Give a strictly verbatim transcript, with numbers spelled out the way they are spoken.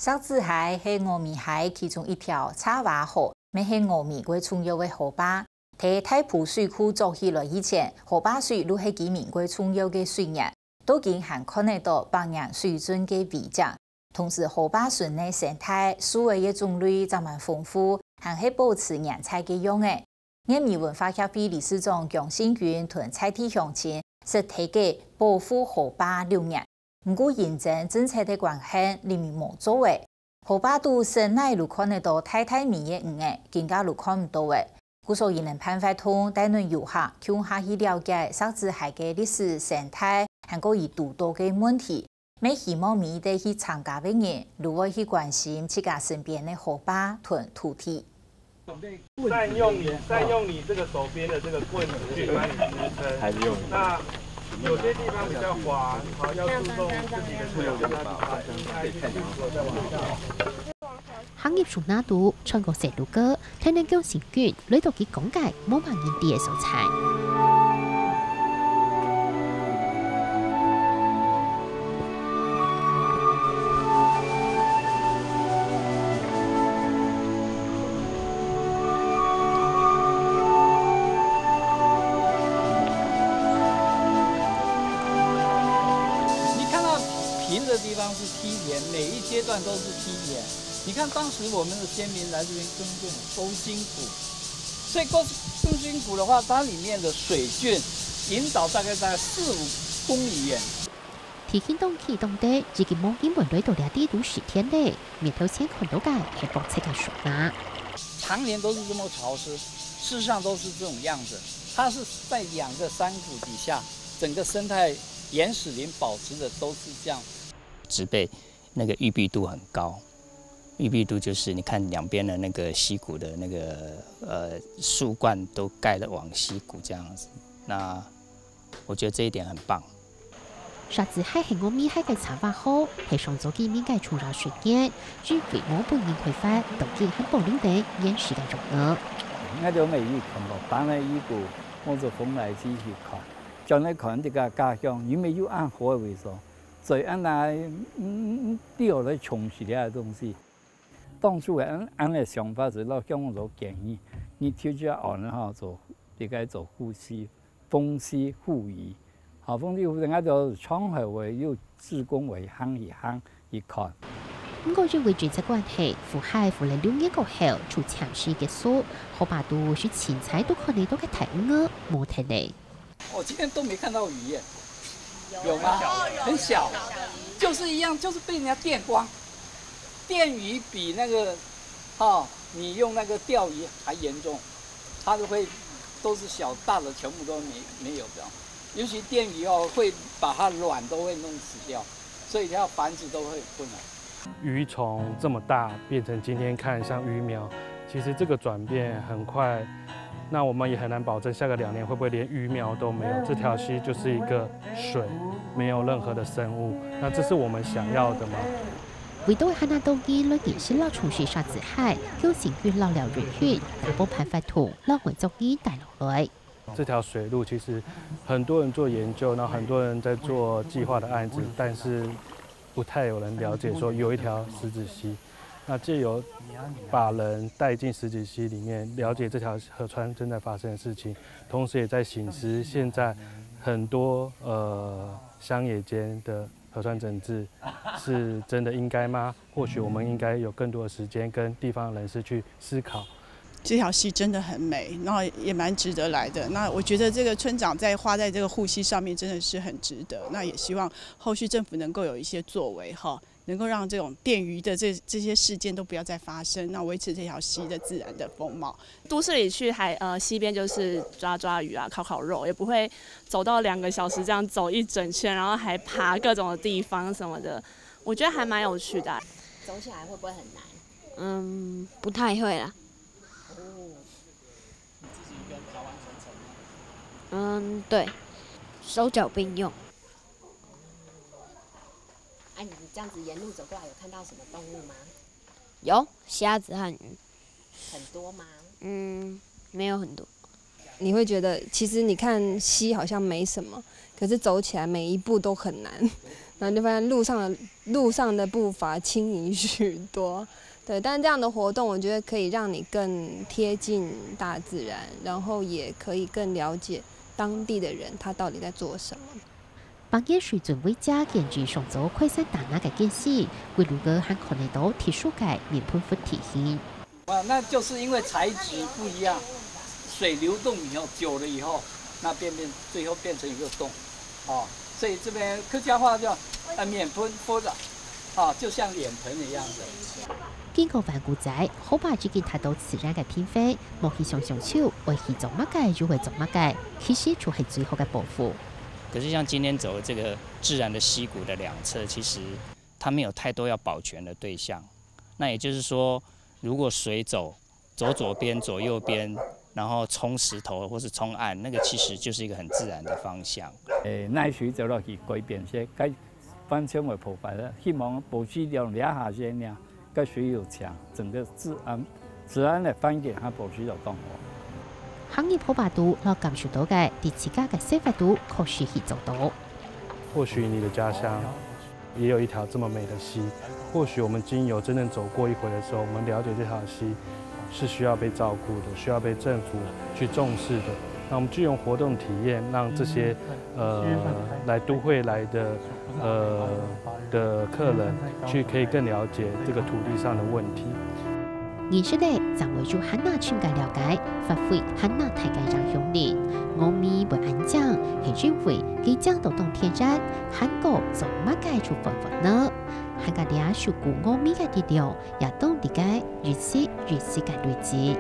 石子溪係峨眉溪其中一條茶花河，乜係峨眉最重要个河壩。在大埔水庫做起來以前，河壩水就係居民最重要个水源，到今還看得到百年水圳个遺跡。同時，河壩脣个生態、樹仔个種類正蠻豐富，還係保持原在个樣仔。 原民文化協會理事長姜信君同在地鄉親實體个保護河壩六年，毋過因爭政策个關係，這面無做了。河壩肚脣哪就看得到大大尾个魚仔，今下就看毋到了。故所佢等辦活動，帶等遊客共下去了解石子溪个歷史生態，還過佢堵到个問題， 乜希望每一個去參加个人，都會去關心自家身邊个河壩同土地。善用你，善用你這個手邊的這個棍子去幫你支撐。還是用那有些地方比較滑，好，要注重自己的手，要把它平放再往下。 行入樹林肚，穿過細路哥，跈等姜信君來到佢講个無麼人知个所在。你看到平的地方是梯田，每一階段都是梯田。 你看當時我們的先民來這邊耕種多辛苦，所以耕，耕辛苦的話，它裡面的水圳引導大概在四五公里遠。地形當奇當得，已經無人會來到這地都十天了，面頭前看到个係白色个樹林。常年都是這麼潮濕，世上都是這種樣子。它是在兩個山谷底下，整個生態原始林保持的都是這樣。植被那個鬱閉度很高，鬱閉度就是你看兩邊的那個溪谷的那個呃樹冠都蓋得往溪谷這樣子，那我覺得這一點很棒。沙子溪係峨眉溪个茶花河，係上座居民个重要水源，因為無分人開發，到今還保留等原始个樣貌。那就沒有看到，當然如果摸着風來繼續看，將來看這個家鄉，因為有恁好个位所， 所以恁樣，嗯，嗯，嗯，對我來充實這个東西。當初个恁，恁个想法係老向我做建議，你就這樣安好做，這个做護溪，風溪護魚。好，風溪護魚，𠊎就窗口位有志工位行一行一看。毋過因為政策關係，護溪護了六年過後，就暫時結束，河壩肚係清彩都看得到个大魚仔，無忒了。 我今天都沒看到魚耶，有嗎？很小，就是一樣，就是被人家電光。電魚比那個，哦，你用那個釣魚還嚴重，它都會，都是小，大的全部都沒，沒有的。尤其電魚哦，會把它卵都會弄死掉，所以它繁殖都會有困難。 魚從這麼大變成今天看像魚苗，其實這個轉變很快。那我們也很難保證下個兩年會不會連魚苗都沒有。這條溪就是一個水，沒有任何的生物。那這是我們想要的嗎？為到還較多人來認識摎重視沙子溪，有成員摎了人群，大部分活動摎愛族人帶落來。 這條水路其實很多人做研究，然後很多人在做計畫的案子，但是不太有人了解說有一條石子溪。那藉由把人帶進石子溪裡面，了解這條河川正在發生的事情，同時也在省思現在很多，呃，鄉野間的河川整治是真的應該嗎？或許我們應該有更多的時間跟地方人士去思考。 這條溪真的很美，然後也蠻值得來的。那我覺得這個村長在花在這個護溪上面真的是很值得。那也希望後續政府能夠有一些作為哈，能夠讓這種電魚的這，這些事件都不要再發生，那維持這條溪的自然的風貌。都市裡去海，呃，溪邊就是抓抓魚啊，烤烤肉，也不會走到兩個小時這樣走一整圈，然後還爬各種的地方什麼的，我覺得還蠻有趣的啊。走起來會不會很難？ 嗯，不太會啦。哦，你自己一個人爬完全程嗎？嗯，對，手腳並用。哎，你這樣子沿路走過來，有看到什麼動物嗎？有，蝦子和魚。很多嗎？嗯，沒有很多。你会觉得其实你看溪好像没什么，可是走起来每一步都很难，然后就发现路上的路上的步伐轻盈许多。对，但这样的活动我觉得可以让你更贴近大自然，然后也可以更了解当地的人他到底在做什么。百个水准为家建筑上周开山打那个建设，为如何还看得到特殊个面盆佛体型。啊，那就是因为材质不一样，水流动以后，久了以后，那变变最后变成一个洞，哦，所以这边客家话叫呃脸盆佛的，啊，就像脸盆一样的。经过万古仔，好吧，已经达到自然个平衡，莫去想想手，爱去做么个就会做么个，其实就系最好个保护。可是像今天走的这个自然的溪谷的两侧，其实它没有太多要保全的对象。那也就是说，如果水走走左边、左右边，然后冲石头或是冲岸，那个其实就是一个很自然的方向。诶，耐水走落去改变些，该翻身为破坏了，希望保持到两下先呀，该水有强，整个治安治安的环境还保持到当好。行业破坏度，老感受到个，在自家个生活度，可是去做到。或许你的家乡也有一条这么美的溪，或许我们经由真正走过一回的时候，我们了解这条溪是需要被照顾的，需要被政府去重视的。那我们就用活动体验，让这些呃来都会来的呃的客人去可以更了解这个土地上的问题。艺术个正会有很难深个了解，发挥很难大个影响力。我们会安静，系因为佢讲到当天然，韩国做么个出分分呢？还个两首歌我们个力量，也懂得个日子日子个累积。